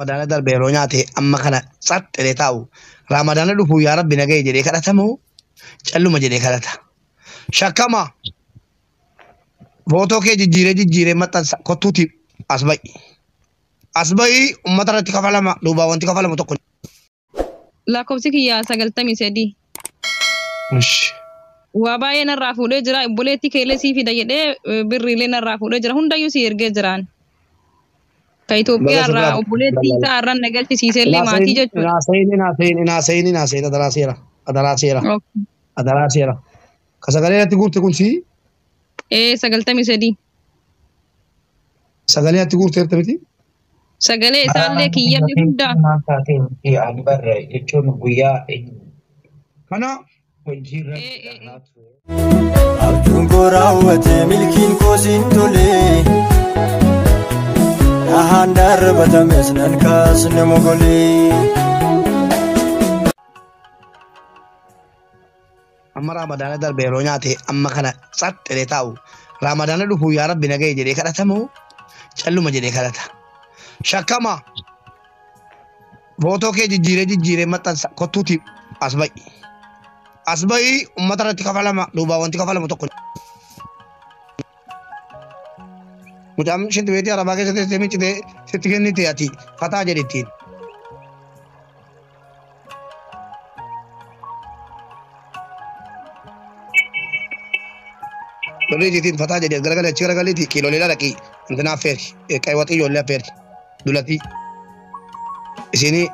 Ramadaana darbe yeroo nyaate amma kana saxxiree taa'u Ramadaana dhufu yaa Rabbi nagahee jedhee kadhatamoo calluma jedhee kadhata. Shakkama footoo kee jijjiiree jijjiiree maxxansa kottuuti as ba'i. As ba'i uummata irratti kafalama duubaa wanti kafalamu tokko. Lakkoofsi kiyyaa 93. Waa baay'ee narraa fuudhee jira. Obboleettii keellee sii fida jedhee birriilee narraa fuudhee jira. Hundayyuu sii ergee jiraan. Ka Itoophiyaa irraa obboleettii isaa irraan na galchisiisellee maatii jechuudha. Naasayin naasayin naasayin naasayin adaraa seera adaraa seera adaraa seera. Ka sagalee irratti guurte kun sii Ee 93. Sagalee irratti guurte jirta miti? Sagalee isaallee kiyyallee hundaa. Maal taatee miti ani barra jechuun guyyaa Kana hojii irratti ture. Abjuun koo raawwate milkiin koo siin tole. Dhahaan darbatames nan kaasne mogolee. Amma Ramadaana darbe yeroo nyaate amma kana saxxiree taa'u Ramadaana dhufu yaa Rabbi nagahee jedhee kadhatamoo calluma jedhee kadhata. Shakkama footoo kee jijjiiree jijjiiree maxxansa kottuuti as ba'i. As ba'i uummata irratti kafalama duubaa wanti kafalamu tokko. Mucaan shinti beetii arabaa keessa teessee miccitee sitti kennite ati fataa jedhi ittiin. Birrii isiitiin fataa jedhi as garagalee achi garagaleeti kiiloolee dhaqii intina affeeri qaywaxii ijoollee affeeri dulatii. Isinii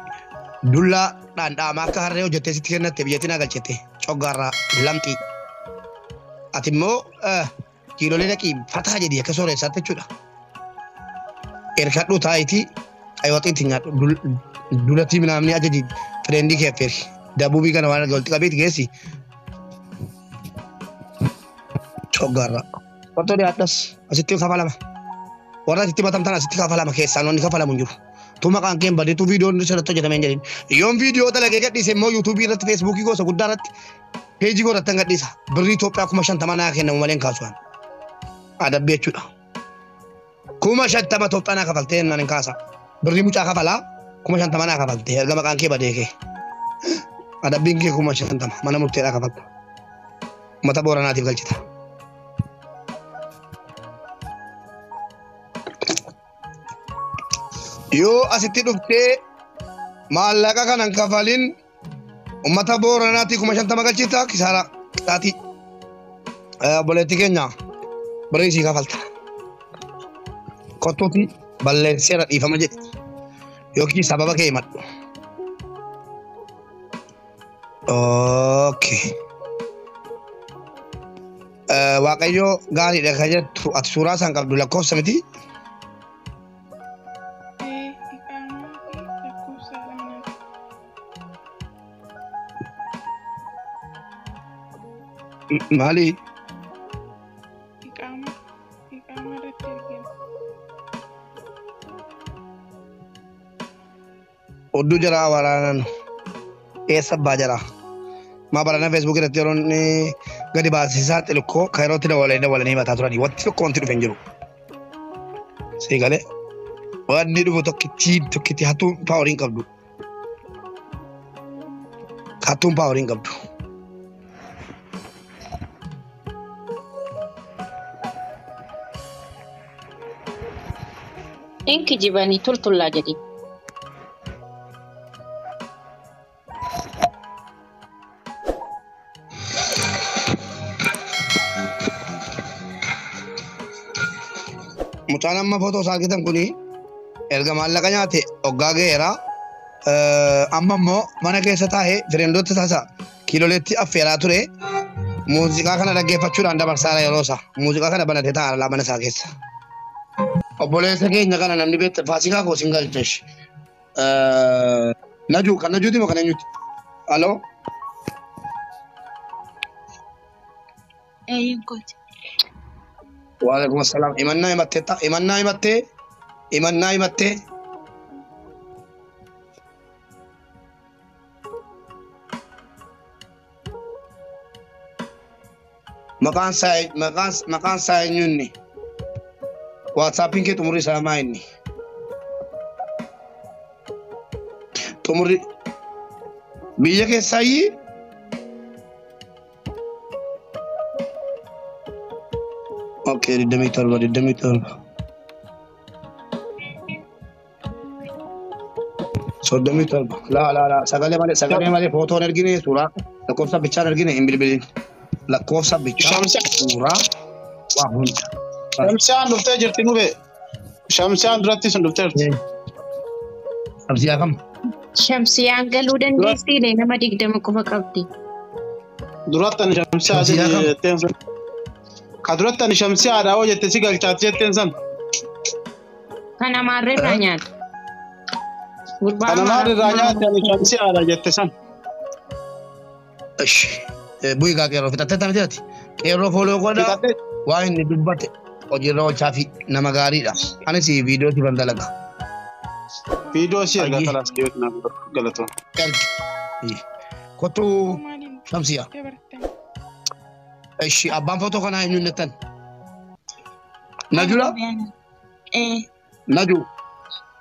dullaa dhandhaamaa akka harree hojjettee sitti kennatte biyyattii naa galchette coggaarraa lamxii. Ati immoo kiiloolee dhaqii fataa jedhi akka sooressaatti jechuudha. Erkadhu taayitii qaywaxii ittiin nyaadhu dulatii minaamni ajaji fireendii kee affeeri. Dabuubii kana waan walitti qabeeti geessi. Coggaarraa. Qottoo dhiyaadhas asitti kafalama. Warra asitti matamtan asitti kafalama keessaan wanni kafalamu hin jiru. Tu maqaan kee hin badin tu viidiyoon irratti hojjetamee hin jedhin. Yoon viidiyoo dalagee gadhiise immoo yuutuubii irratti feesbuukii gosa guddaa irratti peejii koo irratti gadhiisa. Birrii Itoophiyaa 50,000 naa kennamu malee hin kaasu. Adabbii jechuudha. 50,000 Itoophiyaa naa kafaltee naan hin kaasa. Birrii mucaa kafalaa 50,000 naa kafaltee erga maqaan kee badee kee. Adabbiin kee 50,000 mana murteedhaa kafalta. Uummata Booranaatiif galchita. Yoo asitti dhuftee maallaqa kana hin kafalin uummata Booranaatiif 50,000 galchita kisaaraa qixaatii. Obboleettii keenya birrii sii kafalta. Kottuuti balleesseera dhiifama jedhi yookiin sababa kee himadhu. Okay. Waaqayyo gaariidha kan jettu ati suuraa isaan qabdu lakkoofsa miti. Maali? Iqaama irratti argina. Odduu jara waraanan eessa abbaa jara? Maa barana Facebook irratti yeroo inni gadi baasisaa xixiqqoo kan yerootti dawwalee dawwalanii himataa turanii wanti tokko wanti dhufe hin jiru. Sii galee wanni dhufu tokkittiin tokkitti hattuun paaworii hin qabdu. Hattuun paaworii hin qabdu. In kijibanii tultullaa jedhi. Mucaan amma footoo isaa argitan kuni erga maallaqa nyaate hoggaa ga'eera. Amma immoo mana keessa taa'ee fireendoota isaa kiiloleetti affeeraa ture. Muuziqaa kana dhaggeeffachuudhaan dabarsaara yeroo isaa. Muuziqaa kana banatee taa'aa mana isaa keessa. Obboleessa keenya kana namni beektan Faasikaa koo sin galchesh. Najuu kan Najuuti moo kan eenyuti? Aloo? Eeyyeen kooti. Waalaikum assalaam. Himannaa himattee himannaa himattee himannaa himattee. Maqaan isaa maqaan maqaan isaa eenyu inni? WhatsAppiin kee xumurri isaa maa inni? Xumurri biyya keessaayyii Okay, 27, 27. 37. Laa laa laa sagalee malee sagalee malee footoon ergine suuraa lakkoofsa bichaan ergine hin bilbilin. Lakkoofsa bichaa suuraa waa hunda. Shamsiyaan dhuftee jirti nube. Shamsiyaan duratti sun dhuftee jirti. Shamsiyaa kam? Shamsiyaan galuu dandeessii nama 20 qofa qabdi. Duratti ani shamsiyaa jetteen sun. Ka duratti ani shamsiyaadha hoo jette si galchaati jetteen san. Kan amaarri irraa nyaata. Kan amaarri irraa nyaate ani shamsiyaadha jette san. Ishi bu'i gaa qeerroo fixattee tamte ati. Qeerroo fooloo godhaa waa inni dubbate hojiirra oolchaa fi nama gaariidha. Anis viidiyoo si dalaga. Viidiyoo si erga kalaas dhiyooti naaf galatoon. Kottu Shamsiyaa. Ishi abbaan footoo kanaa eenyuun jettan? Najula? Naju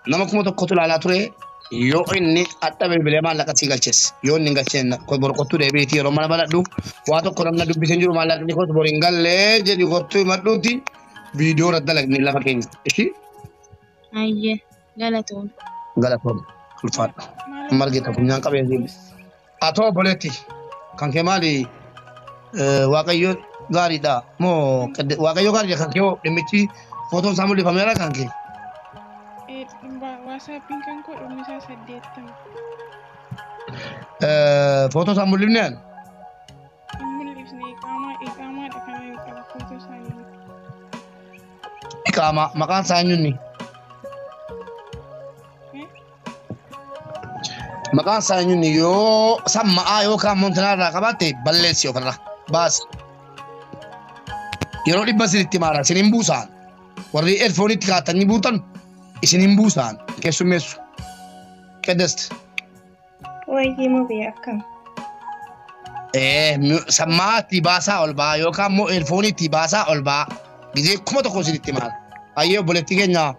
nama 1000 ilaalaa ture yoo inni adda bilbilee maallaqa sii galches yoo inni hin galcheen borqottuu deebiitii yeroo mana baladhu waa tokko namna dubbisee jiru maallaqni koos bor hin gallee jedhi kottuu himadhuuti viidiyoo irratti dalagni lafa keenya. Ishi? Ayyee galatoon. Galatoon ulfaadha. Amma argita funyaan qabeen Atoo obboleetti kan kee maali Waaqayyo gaariidha moo Waaqayyo gaariidha kan kee hoo dhimmichi footoon isaa mul'ifameera kan kee? Waasaappiin kan koo dhumni isaa 80. Footoo isaa mul'ifne an? Hin mul'ifne iqaamaadha kan ani qabu footoo isaanii miti. Iqaamaa maqaan isaa eenyunni? Maqaan isaa eenyunni yoo samma'aa yookaan moontinaa irraa qabaatte balleessi ofirraa baasi. Yeroo 100 isinitti maara isin hin buusaan. Warri eerfoonitti kaatanii buutan isin hin buusaan keessummeessu. Qeddest. Wayyee mubee akkam. Sammaatti baasaa ol ba'a yookaan immoo eerfoonitti baasaa ol ba'a. Gizee 1000 isinitti maara. Ayyee obboleettii keenya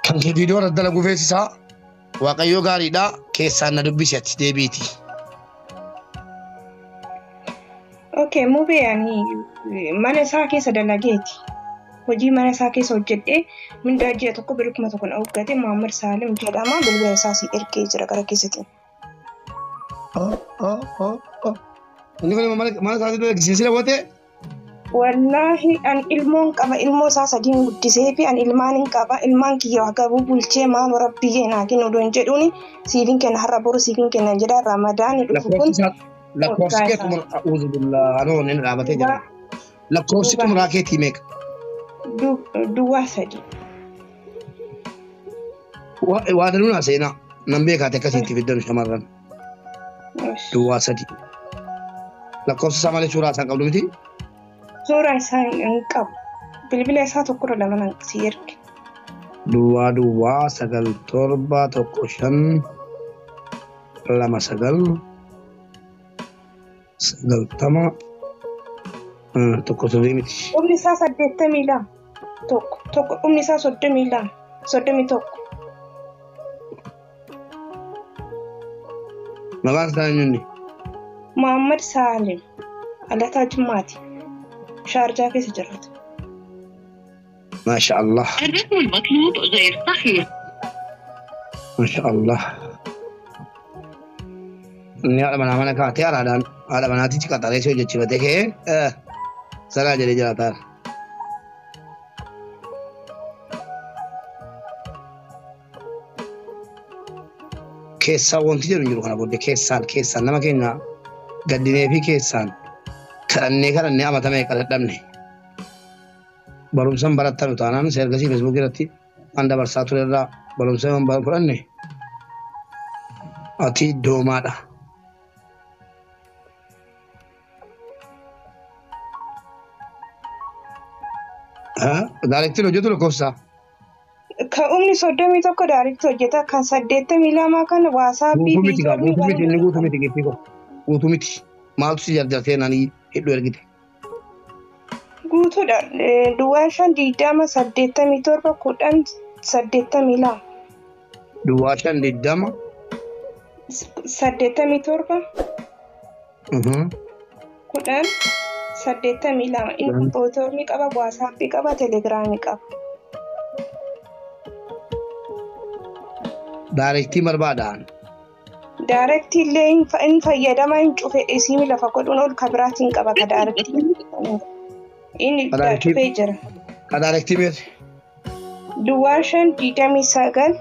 kan kee viidiyoo irratti dalaguu feesisaa Waaqayyoo gaariidha keessaan na dubbisi ati deebiiti. Okay, mubee ani mana isaa keessa dalageeti. Hojii mana isaa keessa hojjedhee mindaa ji'a tokko birrii 1000 na hoggate Muhammad Saalim jedhama bilbila isaa si ergee jira gara keessatti. Inni kun mana isaa dalagisiisee raawwate? Wallaahi an ilmoon qaba ilmoo isaa sadiin guddisee fi an ilmaan hin qaba ilmaan kiyya hagabuu bulchee maal rabbi naa kennu odoon jedhuuni siifin kenna har'a boru siifin kenna jedha ramadaani dhufu kun. Lakkoofsi kee xumura a'uuzu billaa anoo inni dhaabatee jira. Lakkoofsi xumuraa keetii meeqa? Duwwaa 3. Waa danuu naa seenaa nan beekaate akkasitti fiddan shamarran. Duwwaa 3. Lakkoofsa isaa malee suuraa isaa qabdu miti? Suuraa isaa hin qabu. Bilbila isaa tokkorra lama nan si erge. Duwwaa duwwaa 9 7 1 5 2 9 90 1 sirrii miti. Dhumni isaa 82 tokko tokko dhumni isaa 32 31. Maqaan isaa eenyuuni? Muhammad Saalim Alataa Jimmaati. Shaarjaa keessa jiraata. Maasha Allah. الرقم المطلوب غير صحيح. Maasha Allah. Inni haadha manaa mana kaatee araadhaan haadha manaatichi qaxaree si hojjechiifatee ka'ee salaa jedhee jiraataa. Keessaan wanti jedhu hin jiru kana booddee keessaan keessaan nama keenya gaddinee fi keessaan kadhannee kadhannee amatamee kadhadhabne. Barumsa hin barattanu taanaan ergasii feesbuukii irratti waan dabarsaa ture irraa barumsa hin fudhanne ati doomaadha. Daarektiin hojjetu lakkoofsa. Kan humni 31 daarektii hojjeta kan 82 kan waasaappii Guutuu miti gaa guutuu miti inni guutuu miti giiftii koo guutuu miti maaltu si jarjartee naan hidhuu ergite. Guutuudha. Duwwaa 5 20 87 10 82. Duwwaa 5 20. 87. 10 82. Inni bootorni qaba, waasaappii qaba, telegiraamii qaba. Daarektii barbaadaan. Daarektii illee hin fayyadama hin cufe isiin lafa godhuun ol kabiraatiin qaba ka daarektii. Inni cufee jira. Ka daarektii meeti? Duwwaa 5 29.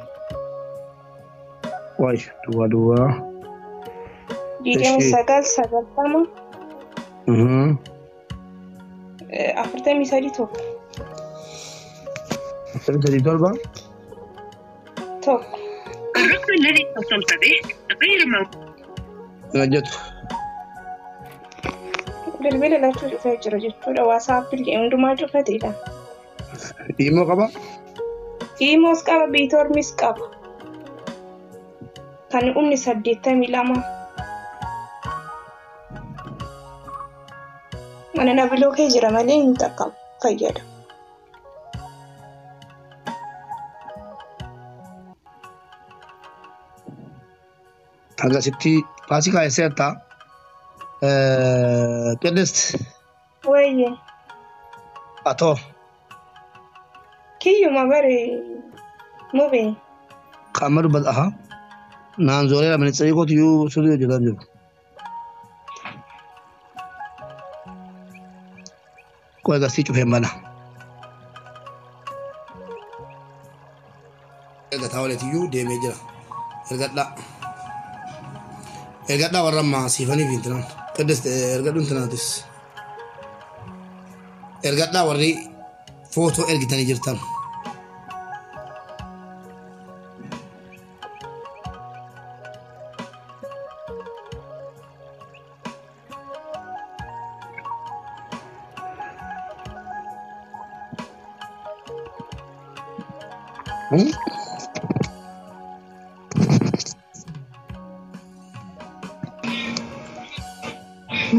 Waay duwwaa duwwaa. 29 90. 43 1. 43 7. 1. الرقم الذي اتصلت به غير موجود. Hojjetu. Bilbila lachuu cufee jira jechuudha. Waasaappii hundumaa cufateedha. Imoo qaba? Imoos qaba, biitormis qaba. Kan humni 82. Mana na bilookee jira malee hin xaqqabu fayyada. Agasitti paasii kaayesseerta. Qidist. Wayye. Atoo. Kiyyuma bare mubee. Qaama dubbata aha. Naan zooreera ministeerii kootu iyyuu sirrii hojjetaa jiru. Qoy agarsiis cufeen bana. Ergataa waliitiyyuu deemee jira. Ergadhaa. Ergadhaa warra ammaa siifaniif intinaan. Qidist ergadhu intinaatis. Ergadhaa warri footoo ergitanii jirtan.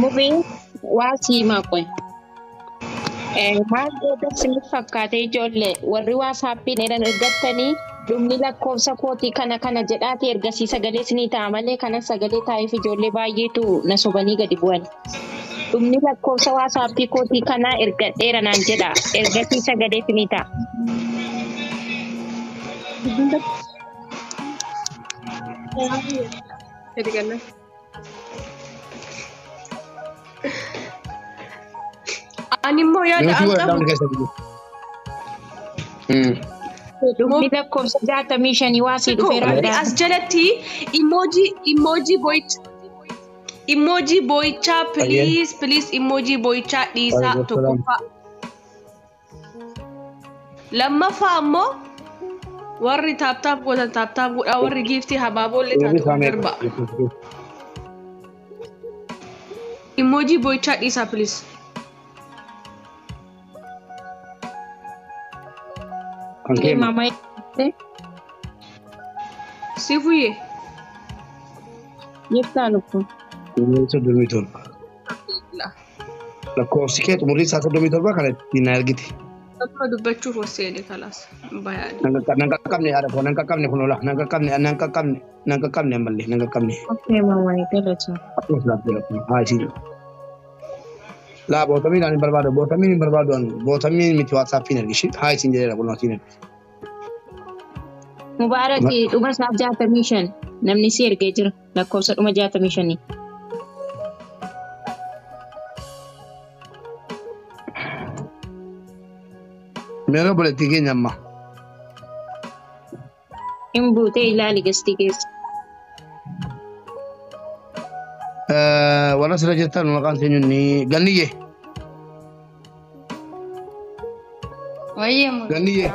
Mubeen waa siimaa qoy. Maal gootan isinitti fakkaate ijoollee warri waasaappiin eran ergattanii dhumni lakkoofsa kootii kana kana jedhaati ergasii sagalee isinii ta'a malee kana sagalee taa'eef ijoollee baay'eetu na sobanii gadi bu'an. Dhumni lakkoofsa waasaappii kootii kanaa ergadheera naan jedha ergasii sagalee isinii ta'a. Ani immoo yaada an qabu. Dhumni lakkoofsa 65 waasii dhufeera. As jalatti emoji boo'ichaa please please emoji boo'ichaa dhiisaa tokkoffaa. Lammaffaa ammoo warri taaptaap gootan taaptaap godhaa warri giiftii habaaboollee taatu darba. Emoji boo'ichaa dhiisaa please. Mama Sifuye. Jirtaa lukku. 37. Lakkoofsi kee xumurii isaa 37 kana ittiin argite. Akkuma dubbachuuf hosseene kalaas bayaani. Nan qaqqabne haadha koo nan qaqqabne kun ola nan qaqqabne nan qaqqabne nan qaqqabne ammallee nan qaqqabne. Okay mama galata. Haa isiin. Laa bootamiin ani barbaadu bootamiin hin barbaadu ani bootamiin miti waatsaappiin ergishi haa isiin jedheera kun asiin ergi. Mubaarak dhuma isaa 65 namni si ergee jira lakkoofsa dhuma 65. Meeqa obboleettii keenya amma? Hin buutee ilaali gastii keessa. Warra sirra jirtan maqaan seenyuun ni Ganniyyee. Wayyee Ganniyyee.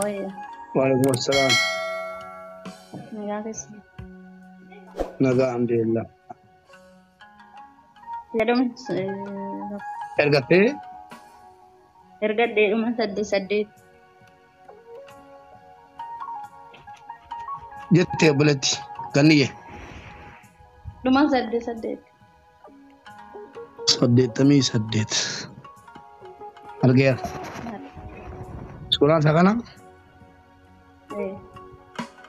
Wayyee. Waalaikum assalaam. Nagaa keessa. Nagaa alhamdulillah. Jedhamu. Ergattee? Ergadhee dhuma 8 8. Jettee obboleetti Ganniyyee. Dhuma 8 8. 88. Argeera. Suuraan isaa kana?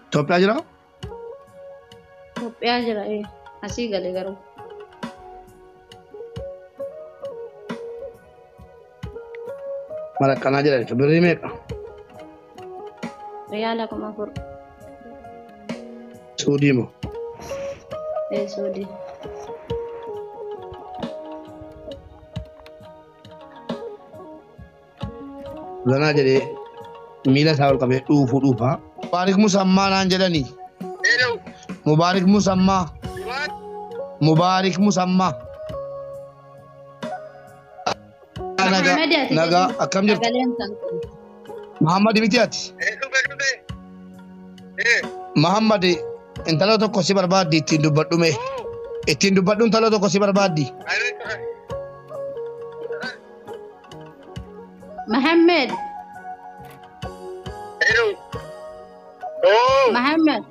Itoophiyaa jira? Itoophiyaa jira asii gale garuu. Maraqqanaa jira jechuudha. Birrii meeqa? Riyaala 4000. Suudii moo? Suudii. Zanaa jedhee miila isaa ol qabee dhuufuu dhuufaa. Mubaarik Musammaa naan jedhanii. Mubaarik Musammaa. Mubaarik Musammaa. Nagaa nagaa akkam jirtu? Muhammad miti ati? Muhammad intala tokko si barbaaddi ittiin dubbadhu mee. Ittiin dubbadhu intala tokko si barbaaddi. Muhammad. Muhammad.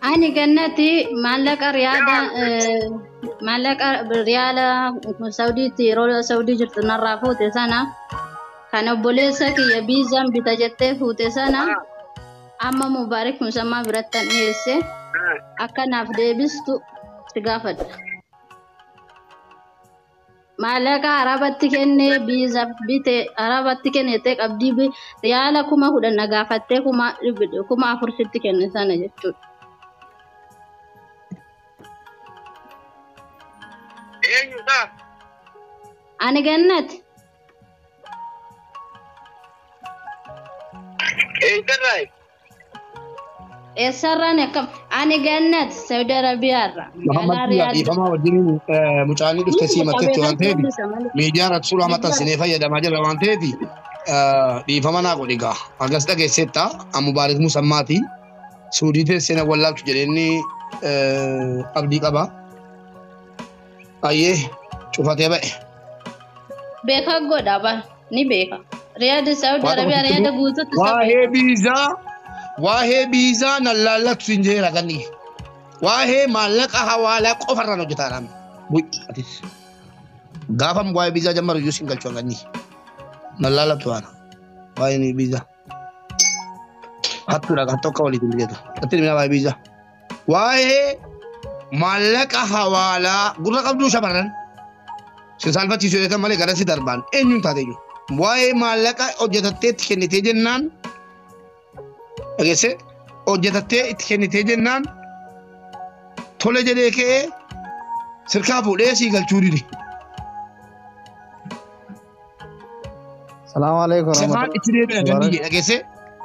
Ani gannati maallaqa riyaada maallaqa riyaala Saudiitti yeroo Saudii jirtu narraa fuute sana kan obboleessa kiyya biizaan bita jettee fuute sana amma Mubaarik Musammaa biratti dhiyeesse akka naaf deebistu si gaafadha. Maallaqa Arabatti kennee biizaaf bite Arabatti kennitee qabdii riyaala 10,000 na gaafattee 4,000 sitti kenne sana jechuudha. Ani gannati. Eessarraan akkam? Ani gannati Saudi Arabiyaarra. Muhammad dhiifamaa wajjin mucaan dhufte simatetti waan ta'eef miidiyaa irratti suuraa maxxansinee fayyadamaa jirra waan ta'eef dhiifama naa godhi gaa. Agas dhageesseetta Mubaarik Musammaati. Suudii teessee na wallaalchu jedheenni abdii qaba. Ayyee cufatee ba'e. Beeka godha ba ni beeka. Riyaada Saudi Arabiyaa riyaada guutuutti. Waa'ee biizaa waa'ee biizaa nan laallatu sin jeera ganni. Waa'ee maallaqa hawaalaa qofarraan hojjetaa dha. Atis. Gaafa waa'ee biizaa jammaru iyyuu sin galchu ganni. Nan laallatu waana. Waa'ee biizaa. Hattuudha hattu akka waliitiin bijeetu. Hattiin mina waa'ee biizaa. Waa'ee maallaqa hawaalaa gurra qabduu shamarran. Sin saalfachiisuu jedhan malee gara si darbaan eenyuun taate iyyuu. Waa'ee maallaqa hojjetattee itti kennitee jennaan dhageesse hojjetattee itti kennitee jennaan tole jedhee ka'ee sirkaa fuudhee sii galchuu dide. Salaamu alaikum. Safaan itti deebina ganniyye dhageesse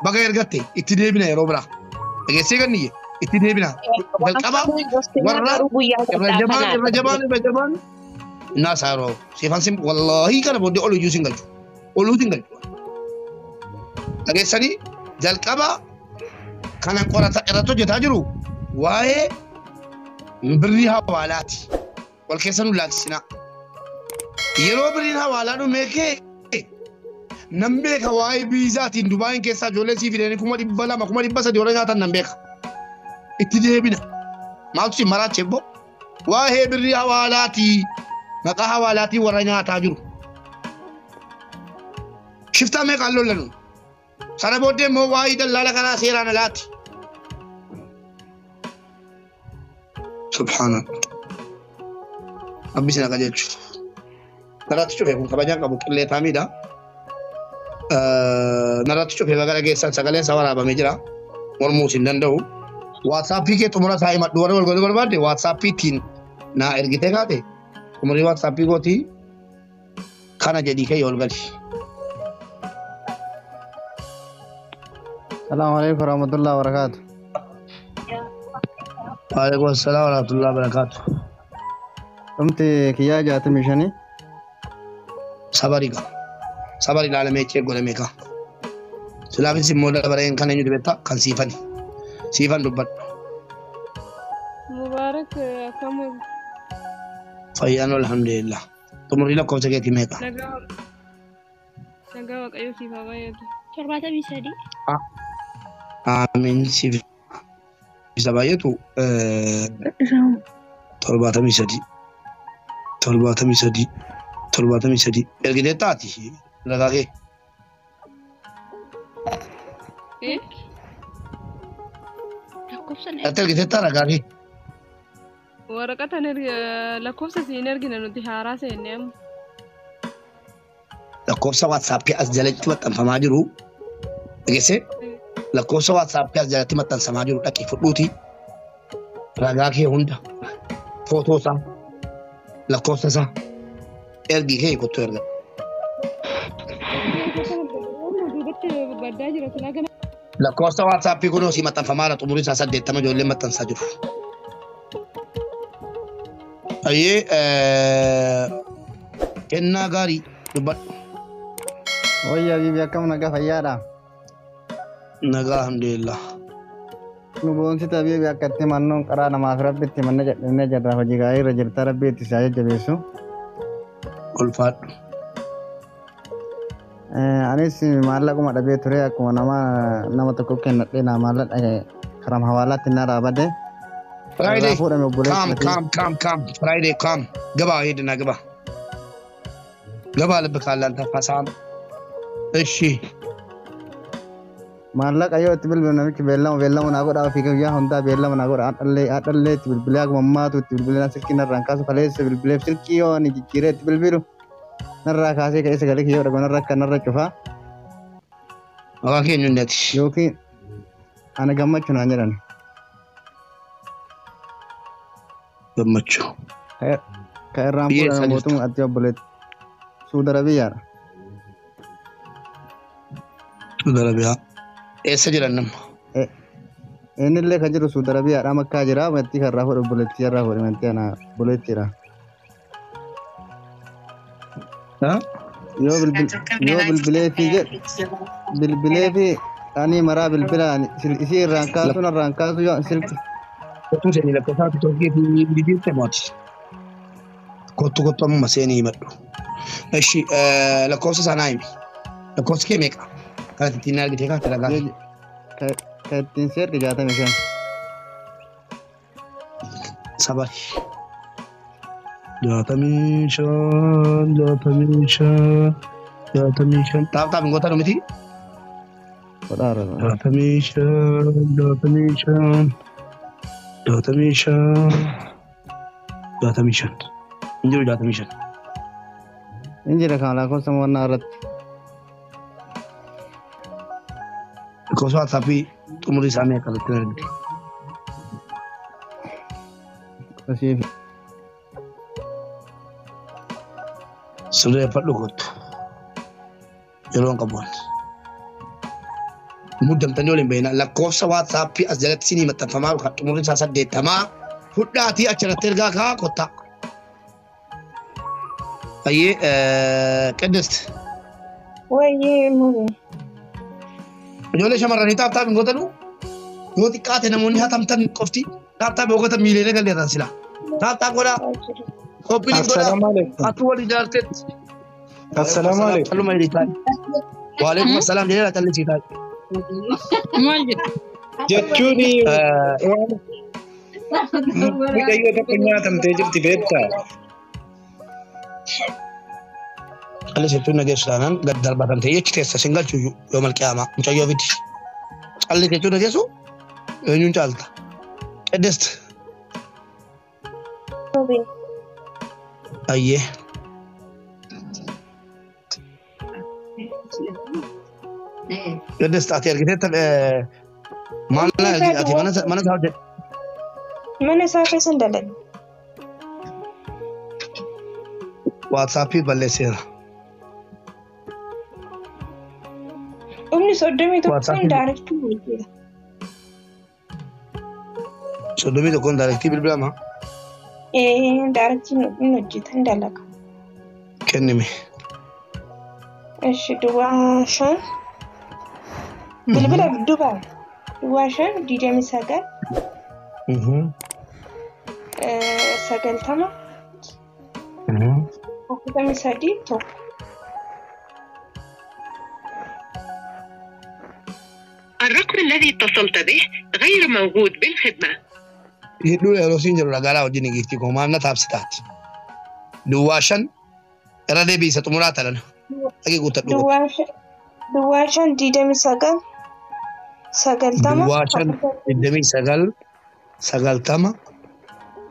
baga ergatte itti deebina yeroo biraa dhageessee ganniyye itti deebina jalqaba warra irra jabaan irra jabaan irra jabaan innaa isaa yeroo siifan sim wallaahi kana booddee ol iyyuu sin galchu oluu sin galchu dhageessanii jalqaba kana qorata irratti hojjetaa jiru waa'ee birrii hawaalaati wal keessa nu laaksinaa yeroo birriin hawaalaa dhumee kee nan beeka waa'ee biizaatiin Dubaayin keessaa ijoollee sii fidanii 200,000 300,000 warra nyaatan nan beeka itti deebina maaltu si maraachee boo waa'ee birrii hawaalaati maqaa hawaalaatiin warra nyaataa jiru. Shiftaa meeqaan lollanu? Sana booddee immoo waa'ee dallaala kanaa seeraan alaati. Subhaanallah. Rabbi sin qajeelchu. Narratti cufe kun kabajaan qabu qilleetaa miidha. Narratti cufe baga dhageessan sagaleen isaa waraabamee jira. Mormuus hin danda'u. Waatsaappii kee xumura isaa himadhu warra wal godhuu barbaadde waatsaappii ittiin naa ergitee kaate xumurii waatsaappii kootii kana jedhii kee ol gali. Salaamu alaikum warahmatullahi wabarakatuh. Waalaikum assalam warahmatullahi wabarakatuh. Dhumti kiyyaa 65. Sabariga. Sabari ilaalamee chee godhamee kaa. Silaafis immoo dabareen kan eenyu dibetta kan siifani. Siifan dubbadhu. Mubaarak akkam Fayyaan alhamdulillah. Xumurii lakkoofsa keetii meeqa? Nagaa Waaqayyo siif haa baay'atu. 73. Amiin siif isa baay'atu 73 73 73 ergitee taati ragaa kee. Lakkoofsa na Natti ergiteetta ragaa kee. Waraqata lakkoofsa siin ergina nuti haaraa seenne amma. Lakkoofsa WhatsAppii as jalatti maxxanfamaa jiru. Dhageessee lakkoofsa WhatsAppii as jalatti maxxanfamaa jiru dhaqii fudhuuti. Ragaa kee hunda footoo isaa lakkoofsa isaa ergii kee kottuu erga. Duubatti baddaa jira silaa kana. Lakkoofsa WhatsAppii kunoo sii maxxanfamaa jira xumurii isaa 80 ijoolleen maxxansaa jiru. Ayyee kennaa gaarii dubbadhu. Wayya Habiibi akkam nagaa fayyaadha. Nagaa alhamdulillah. Nu boonsite Habiibi akka itti mannoon qaraa namaaf rabbi itti manna jedhamnee jirra hojii gaarii irra jirta rabbi itti si haa jajjabeessu. Ulfaadhu. Anis maallaquma dhabee ture akkuma nama nama tokko kennadhee naa maallaqa karaa hawaalaatti narraa bade. Friday, Irraa fuudhame obboleessi come, matii. come, come, come. Friday, come. ግባ ሂድና ግባ ግባ። ልብ ካለ አንተ ፈሳም። እሺ Maallaqa yoo itti bilbilu namichi beellama beellama naa godhaa ofii guyyaa hundaa beellama naa godha hadhallee hadhallee itti bilbilee akkuma ammaatu itti bilbilee silkii narraan kaasu kaleessa bilbileef silkii yoo ani jijjiiree itti bilbilu narraa kaasee ka'ee sagalee kiyyoo dhagu narra akka narra cufaa maqaan keenya hundaati. Yookiin ana gammachuu naan jedhan. Gammachuu. Ka irraan Biyya eessa fuudhame jirta? mootummaa ati obboleetti Suudi Arabiyaadha. Suudi Arabiyaa. Eessa jiran nama? Innillee kan jiru Suudi Arabiyaadha makkaa jira mattii kan irraa fuudhe obboleettii irraa fuudhe mattii ana obboleettiidha. Yoo yoo bilbilee fi jedhu bilbilee fi ani maraa bilbila ani isii irraan kaasu narraan kaasu yoo silki. Kottuu seenii lakkoofsa tokkee fi bilbilte mooti. Kottu kottu amma seenii himadhu. Eshi lakkoofsa sanaa himi. Lakkoofsi kee meeqa? Kan ittiin argite kaate ragaa. Ka ittiin seerri 65. Sabari. 65 65 65. Taap taap hin gootan miti? Godhaara. 65 65 65 65. Hin jiru 65. Hin jira kan lakkoofsa mo'annaa irratti. Lakkoofsa WhatsAppii xumurii isaa meeqa irratti argite? Asiif. Sirreeffadhu kottu. Yeroo hin qabu. Muddamtanii waliin bahinaa lakkoofsa WhatsAppii as jalatti sinii maxxanfamaa kan xumurri isaa 80 fudhaatii achirratti ergaa kaa kottaa. Ayyee Qiddist. Wayyee mubee. Ijoollee shamarranii tap tap hin gootanu yoo xiqqaate namoonni hatamtan qofti tap tap yoo gootan miilee galleerran sila. Tap tap godhaa. Copy link godhaa. Assalaamu alaikum. Hattuu wal ijaarteetti. Assalaamu alaikum. Calluma jedhii taa'e. Waalaikum assalaam jedhee callisii taa'e. Maal jedhu? Jechuun waan mucayyoo tokko nyaatamtee jirti beektaa? Callisii nageessu taanaan gad darbatamtee jechi keessa sin galchu yoo malqiyaamaa mucayyoo fidi. Callisii jechuun nageessu eenyuun caalta. Qiddist. Mubee. Ayyee. Qiddist ati argiteetta maal ati mana mana isaa hojjette. Mana isaa keessa hin dalagne. WhatsAppii balleesseera. Dhumni 31 WhatsAppii daarektii hojjeta. 31 daarektii bilbilama Daarektii hin hojjeta hin dalaga. Kennime. Ishi duwwaa 5 bilbila duwwaa duwwaa 5 29 90 43 1. الرقم الذي اتصلت به غير موجود بالخدمة. Hidhuu yeroo siin jedhu dhagaalaa wajjin giiftii koo maal na taabsitaati. Duwwaa 5 irra deebiisa xumuraa talana. Dhaqii guuttadhu. Duwwaa 5 29 90 Duwwaa 5 29 90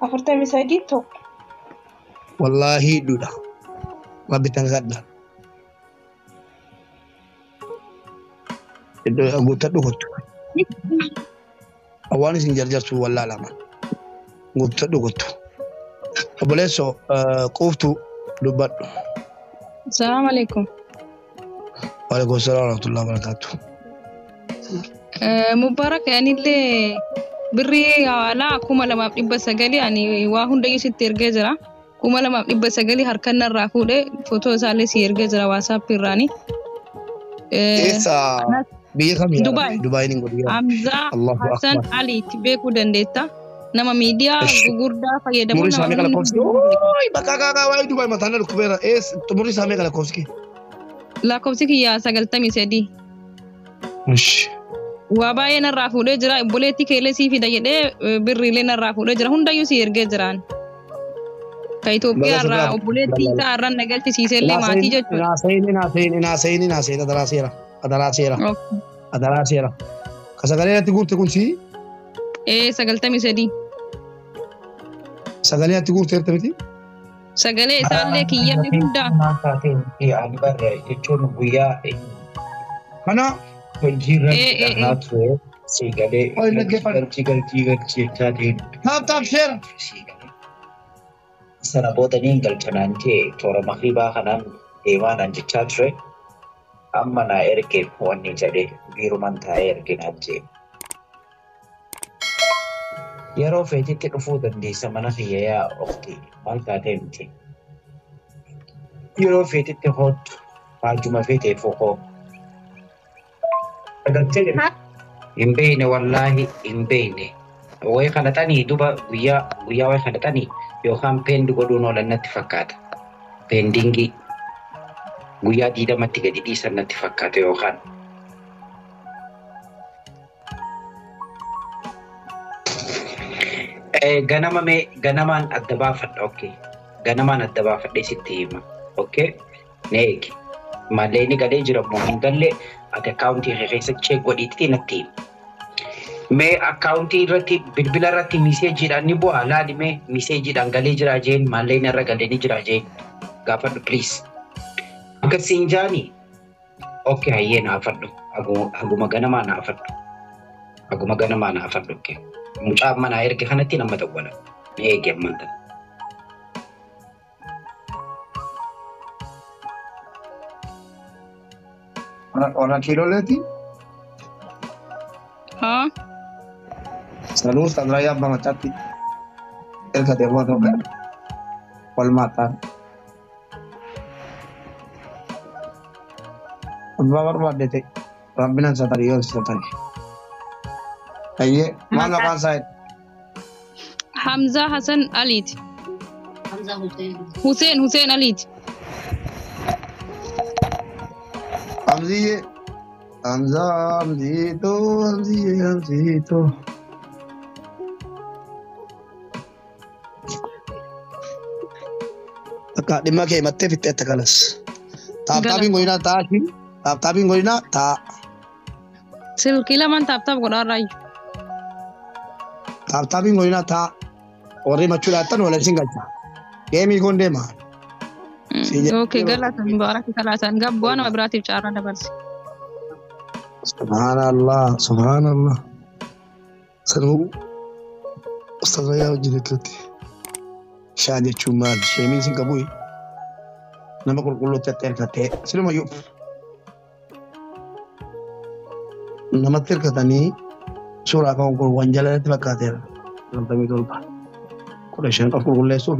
43 1. Wallaahi hidhuudha. Rabbi tan kadha. Iddoo guuttadhu kottu. Waan isin jarjarsu wallaalama. Guuttadhu kottu. Obboleessoo quuftu dubbadhu. Salaamu alaikum. Waalaikum salaam warahmatullahi wabarakatuh. Mubarak anillee birrii hawaalaa 2900 ani waa hundayyuu sitti ergee jira. 2900 harkaan narraa fuudhee footoo isaallee si ergee jira waasaap irraani. Eessa biyya kamii? Dubaay. Dubaayin hin godhu. Hamzaa Allahu Hassan Akbar. Aliitti beekuu dandeetta. Nama miidiyaa gugurdaa fayyadamu Umurii nama isaa meeqa humni lakkoofsi? Ooyi bakka kaakaa waa'ee Dubaay mataan na dhukkubeera. Eessa umurii isaa meeqa lakkoofsi kee? Lakkoofsi kiyyaa 93. Ishi. Waa baay'ee narraa fuudhee jira. Obboleettii keellee sii fida jedhee birriilee narraa fuudhee jira. Hundayyuu si ergee jiraan. Ka Itoophiyaa irraa obboleettii isaa irraan na galchisiisellee maatii jechuudha. Inaasayin inaasayin inaasayin inaasayin adaraa seera adaraa seera adaraa seera. Ka sagalee natti guurte kun si Ee 93. sagalee natti guurte jirta miti? Sagalee isaallee kiyyallee hundaa. Maal taatee ani barra jechuun guyyaa kana hojiirra Ee ee ee. dhahaa ture si galee Oi dhaggeeffadhu. galchii galchii galchii jechaa ta'e Taap taap seera. sana booda niin galchanaan jee toora makribaa kanaan deemaa naan jechaa ture amma naa erge wanni jedhe biiruman taa'ee erge naan jee. Yeroo feetitti dhufuu dandeessa mana kiyya yaa ofti maal taatee miti. Yeroo feetitti hoottu haajuma feeteef hoo. Agartee jirti. Hin beeyne wallaahi hin beeyne. Wayi kadhatanii duba guyyaa guyyaa wayi kadhatanii yookaan pend godhuun oolan natti fakkaata. Pendingii guyyaa 20tti gadi dhiisan natti fakkaata yookaan. Ganama mee ganamaan adda baafadha okay. Ganamaan adda baafadhee sitti hima. Okay. Na eegi. Mallee inni galee jira moo hin galle ati akkaawuntii kee keessa check godhiitti natti himi. Mee akkaawuntii irratti bilbila irratti miseejiidhaan ni bu'aa laali mee miseejiidhaan galee jira jeen mallee inni irra galee ni jira jeen gaafadhu please. Akkasiin jaanii okay hayyee naafadhu haguma ganamaa naafadhu haguma ganamaa naafadhu okay. Mucaa manaa erge kanatti nama dawwala. Ni eegi ammaan tana. Warra kiilooleeti. Haa. Saluus Tanzania abbaa macaatti erga deemaa tokko wal maataan. Abbaa barbaadde ta'e rabbinan satari yoo satari. Ayyee maal maqaan isaa jedhe? Hamzaa Hassan Aliiti. Hussein Hussein Aliiti. Hamziyyee Hamzaa Hamziitoo Hamziyyee Hamziitoo. Akka dhimma kee himattee fixxeetta kanas. Taaptaapiin godinaa ta'a taaptaapiin godinaa ta'a. Silkii lamaan taaptaap godhaa raayu. Taaptaapiin godinaa ta'a. Warri himachuu laattan wal isin galcha. Geemii kun deema. Okay galata Mubarak kalaasan gabbu'aa nama biraatiif carraa dabarse. Subhanallah subhanallah. Sanuu ustaz Rayyaa wajjin akkatti. Shaa jechuun maal? Sheemiin sin qabu nama qulqulluutti akka hirkattee silumayyuu namatti hirkatanii suuraa kan kun wanjala natti fakkaateera. 97 15 of qulqulleessuuf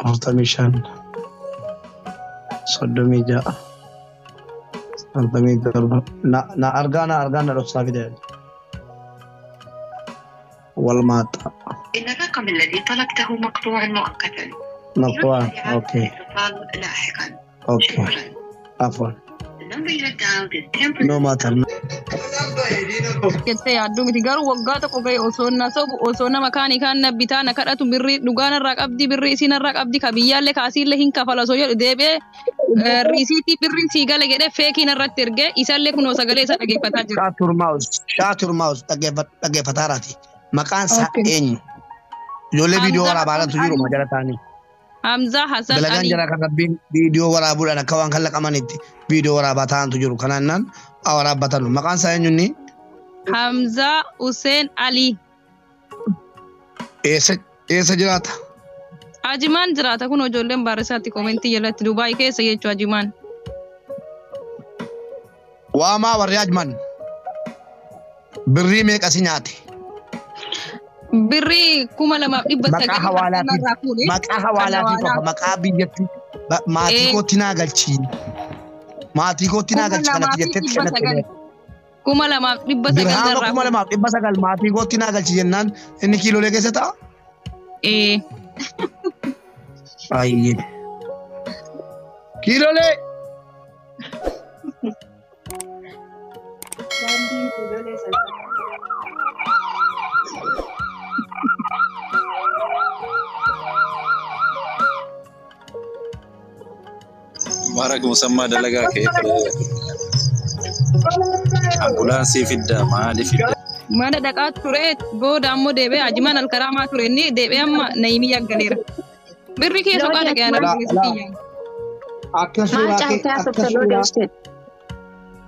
45 36 97 na argaa na argaa na dhoksaa fide wal maaxa. إن الرقم الذي طلبته مقطوع مؤقتا. مقطوع يرجى إعادة okay. الاتصال لاحقا. okay. شكرا. عفوا. The number you have dialed is temporarily no matter. Jettee yaadduu miti garuu waggaa tokko ga'e osoo na sobu osoo nama kaanii kaan na bitaa na kadhatu birrii dhugaa narraa qabdi birrii isii narraa qabdi ka biyyaallee kaasiillee hin kafala osoo jedhu deebi'ee riisiitii birriin sii gale jedhee feekii narratti ergee isallee kunoo sagalee isaa dhageeffataa jira. Shaatur maawus shaatur maawus dhaggeeffataaraati. Maqaan isaa eenyu? Ijoollee viidiyoo Hamzaa waraabaadhaantu Hassan jiru Ali. majala ta'anii. Hamzaa Hassan Dalagaan Ali. jara kan rabbiin viidiyoo waraabuudhaan akka waan kalaqamanitti viidiyoo waraabaa ta'antu jiru. Kanaan naan waraabbatan. Maqaan isaa eenyu inni? Hamzaa Hussein Ali. Eessa jiraata? Ajimaan jiraata kun ijoolleen baarisaatti koomentii jalatti Dubaay keessa jechuu Ajimaan. Waamaa warri Ajman. Birrii meeqa si nyaate? Birrii 2900 Maqaa hawaalaatiin narraa fuudhe. maqaa Kan hawaalaatiin qofa hawaalaa. maqaa biyyatti maatii kootti naa galchi. Maatii kootti naa kuma galchi lamaa kanatti fi jetteetti dhibba kennatti. sagal. 2900 Dirhaama narraa kuma fuudhe. lamaaf dhibba sagal maatii kootti naa galchi jennaan inni kiiloolee keessa ta'a? Ee. Ayyee. Kiiloolee. Mara musammaa dalagaa kee ambulaansii fiddaa maali fiddaa? Mana dhaqaa ture booda ammoo deebi'ee Ajimaan alkaraamaa ture inni deebi'ee amma Nayimii yaggaleera. Birri kee soqaa dhaqee ana Laa keessa laa kiyya. akka Maal suuraa kee caaltaa akka turte suuraa loodeesse?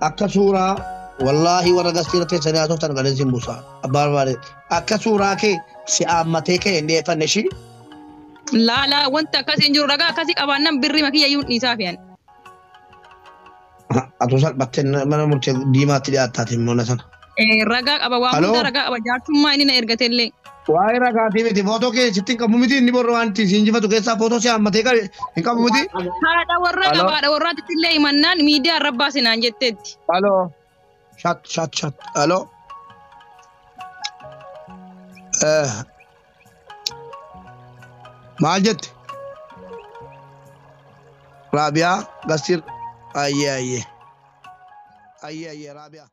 akka suuraa wallaahi warra gastiira teessanii haasoftan galeen sin buusa abbaa barbaade akka suuraa kee si aammatee kee hin dhiyeeffanne ishii Laalaa wanta akkasii hin jiru ragaa akkasii qabaannaan birrii makiyya iyyuu dhiisaa fe'an. Atuu salphattee mana murtee diimaatti dhiyaattaatiin mana sana. Ragaa qaba waan Haloo? hunda ragaa qaba jaarsummaa inni na ergatellee. Waa'ee ragaatii miti footoo kee sitti hin qabu miti inni borra waan ittiin si injifatu keessaa footoo si haammatee qabe hin qabu miti. Haadha warraa Haloo? qaba haadha warraatitti illee himannaan miidiyaa irra baasinaan jetteetti. Haloo? Shat shat shat. Haloo? Maal jette? Raabiyaa Gastiir. Ayyee ayyee. Ayyee ayyee Raabiyaa.